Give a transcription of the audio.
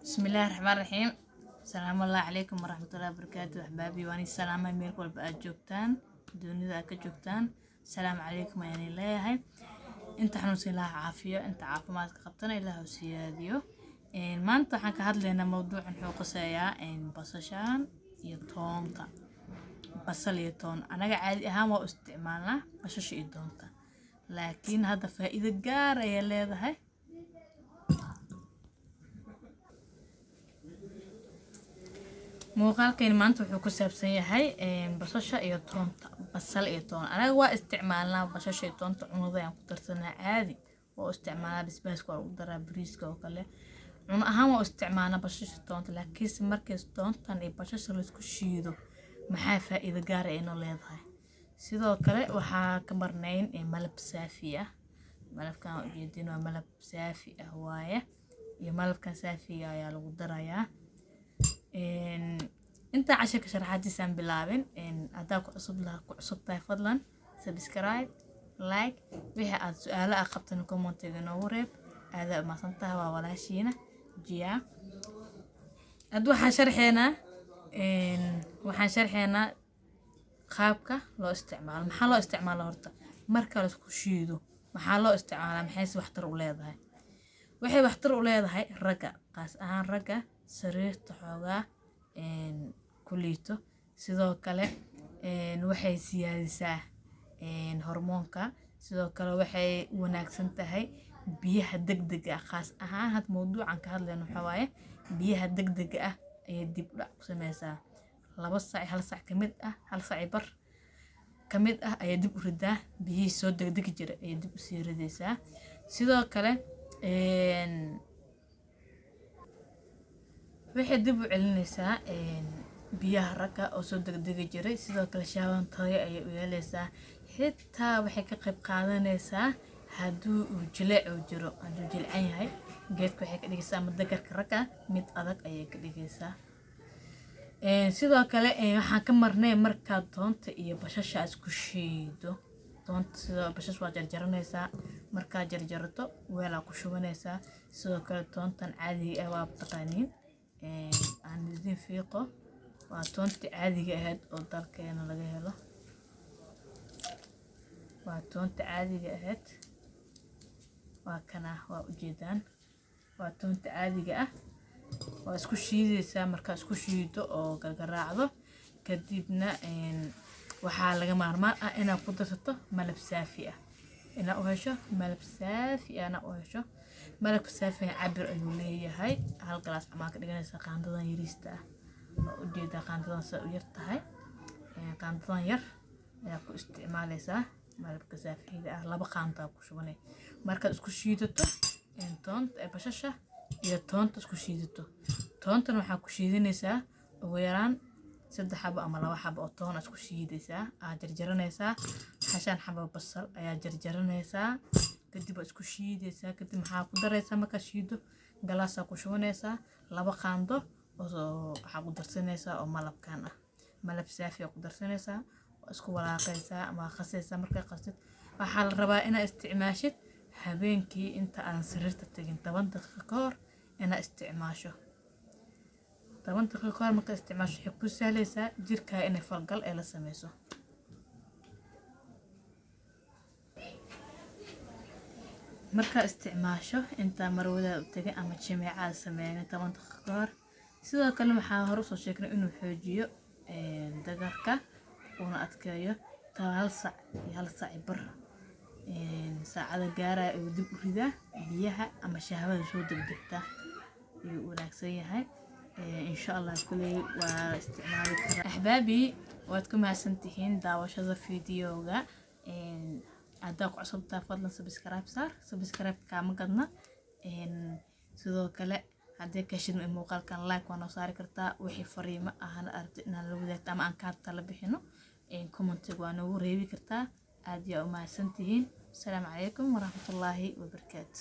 Bismillaahi Raxmaani Raxiim. Asalaamu calaykum waraxmatullaahi wabarakaatu. Axbaabi, waan idin salaamay meel walba aad joogtaan, dunida aad ka joogtaan. Asalaamu calaykum ayaan idin leeyahay. Inta xanuunsan Ilaah caafiyo, inta caafimaadka qabtana Ilaah u siyaadiyo. Maanta waxaan ka hadlaynaa mawduucan wuxuu quseeyaa basashaan iyo toonta. Basal iyo toon. Anaga caadi ahaan waa u isticmaalnaa basasha iyo toonta. Laakiin hadda faa'iido gaar ayay leedahay. Muuqaalkeen maanta wuxuu ku saabsan yahay basasha iyo toonta, basal iyo toon. Anaga waa isticmaalnaa basasha iyo toonta, cunada ayaan ku darsanaa caadi. Waa u isticmaalnaa basbaaska, waa lagu daraa bariiska oo kale. Cuno ahaan waa u isticmaalnaa basasha iyo toonta, laakiinse markii toontan iyo basasha la isku shiido, maxaa faa'iido gaar ah inoo leedahay? Sidoo kale waxaa ka marnayn malab saafi ah. Malabkan waa ujeedin, waa malab saafi ah waaye. Iyo malabkan saafiga ayaa lagu darayaa. Inta casharka sharaxaadiisaan bilaabin, haddaa ku cusub laha ku cusub tahay, fadlan subscribe, like, wixii aad su-aalo ah qabtan commentiga noogu reeb. Aadaa umahadsan tahay, waa walaashiina Jiya. Hadda waxaan sharxeynaa qaabka loo isticmaalo. Maxaa loo isticmaala horta marka la isku shiido? Maxaa loo isticmaalaa? Maxayse waxtar u leedahay? Waxay waxtar u leedahay ragga, qaas ahaan ragga sariirta xoogaa ku liito. Sidoo kale waxay siyaadisaa hormoonka. Sidoo kale waxay u wanaagsan tahay biyaha degdega ah. Qaas ahaan had mawduucan ka hadlayno waxaa waaye biyaha degdega ah ayay dib u dhac ku sameysaa. 2 saac, 1 saac ka mid ah, 1 saac iyo bar ka mid ah ayay dib u ridaa. Biyihii soo degdegi jira ayay dib usii ridaysaa. Sidoo kale waxay dib u celinaysaa biyaha ragga oo soo degdegi jiray. Sidoo kale shaawan tayo ayay u yeelaysaa. Xitaa waxay ka qayb qaadanaysaa hadduu uu jileec uu jiro, hadduu jilcan yahay geedka, waxay ka dhigaysaa ama dagarka ragga mid adag ayay ka dhigaysaa. Sidoo kale waxaan ka marnay markaad toonta iyo basasha isku shiido. Toonta sidoo basasha waa jarjaranaysaa. Markaad jarjarato, weelaa ku shubanaysaa. Sidoo kale toontan caadiga ah waa taqaaniin. Aan idin fiiqo, waa toontii caadiga ahayd oo dalkeena laga helo. Waa toonta caadiga ahayd, waa kana, waa ujeedaan, waa toonta caadiga ah. Waa isku shiidaysaa. Markaa isku shiido oo gargaraacdo, kadibna waxaa laga maarmaan ah inaad ku darsato malab saafi ah, inaad u hesho malab saafi ah. Inaad u hesho malabka saafiga cabir ayuu leeyahay. Hal galaas camal ka dhiganaysa qaandadan yariista ah. Waa ujeedaa qaandadan sida u yar tahay. Qaandadan yar ayaa ku isticmaalaysaa malabka saafiga ah. 2 qaandaa ku shubanay markaad isku shiidato toonta, basasha iyo toonta isku shiidato. Toontana waxaa ku shiidanaysaa ugu yaraan 3 xabo ama 2 xabo oo toon isku shiidaysaa, aad jarjaranaysaa. Hashaan xabo basal ayaa jarjaranaysaa, kadib waa isku shiidaysaa. Kadib maxaa ku daraysaa? Markaad shiido, galaasaa ku shubanaysaa. 2 qaando oo waxaa ku darsanaysaa oo malabkan ah, malab saafi aa ku darsanaysaa. Waa isku walaaqaysaa ama qasaysaa. Markaa qastid, waxaa la rabaa inaad isticmaashid habeenkii inta aan sariirta tegin 10 daqiiqo ka hor inaad isticmaasho. 10 daqiiqo ka hor markaad isticmaasho, waxay kuu sahlaysaa jirkaaga inay falgal ee la sameyso. Markaa isticmaasho intaa marwadaada u tegin ama jimicaad sameynin 10 daqiiqo ka hor. Sidoo kale waxaa hore usoo sheegnay inuu xoojiyo dagarka uuna adkeeyo. 1 saac iyo 1 saac iyo bar saacada gaaraya ayuu dib u ridaa biyaha ama shahwada soo degdegta ayuu wanaagsan yahay. Insha Allah kuley waa isticmaali karaa. Axbaabi, waad ku mahadsantihiin daawashada fiidiyowga. Haddaa ku cusubtahay, fadlan subscribe saar, subscribe kaama gadna. Sidoo kale haddii ka heshid muuqaalkan, like waa noo saari kartaa. Wixii fariimo ahna aragtid inaan la wadaagto ama aan kaa tala bixino, commentiga waa noogu reebi kartaa. Aad yaa u mahadsantihiin. Asalaamu calaykum waraxmatullaahi wabarakaatu.